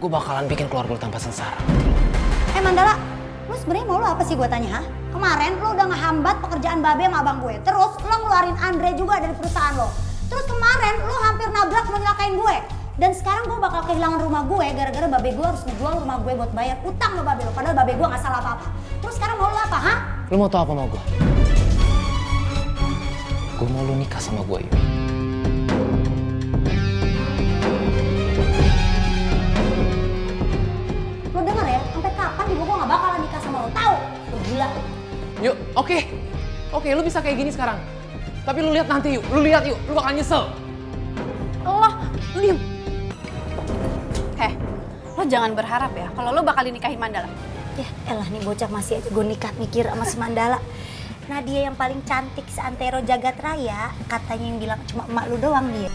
gue bakalan bikin keluarga lu tanpa sengsara. Mandala, lu sebenarnya mau lu apa sih gue tanya, ha? Kemarin lu udah ngehambat pekerjaan Babe sama abang gue. Terus lu ngeluarin Andre juga dari perusahaan lo. Terus kemarin lu hampir nabrak mau nyelakain gue. Dan sekarang gue bakal kehilangan rumah gue gara-gara Babe gue harus ngejual rumah gue buat bayar utang lo Babe lo. Padahal Babe gue gak salah apa-apa. Terus sekarang mau lu apa, ha? Lu mau tau apa mau gue? Gue mau lu nikah sama gue, Yu. Lo denger ya, sampai kapan juga gue gak bakalan nikah sama lo, tau? Lo gila. Yuk, oke, lu bisa kayak gini sekarang. Tapi lu lihat nanti, Yu. Lu lihat, Yu. Lu bakal nyesel. Allah, lu diem. Lo jangan berharap ya kalau lo bakal dinikahin Mandala. Ya elah nih bocah masih aja gue nikah mikir sama si Mandala. Nah dia yang paling cantik seantero jagat raya, katanya yang bilang cuma emak lu doang dia.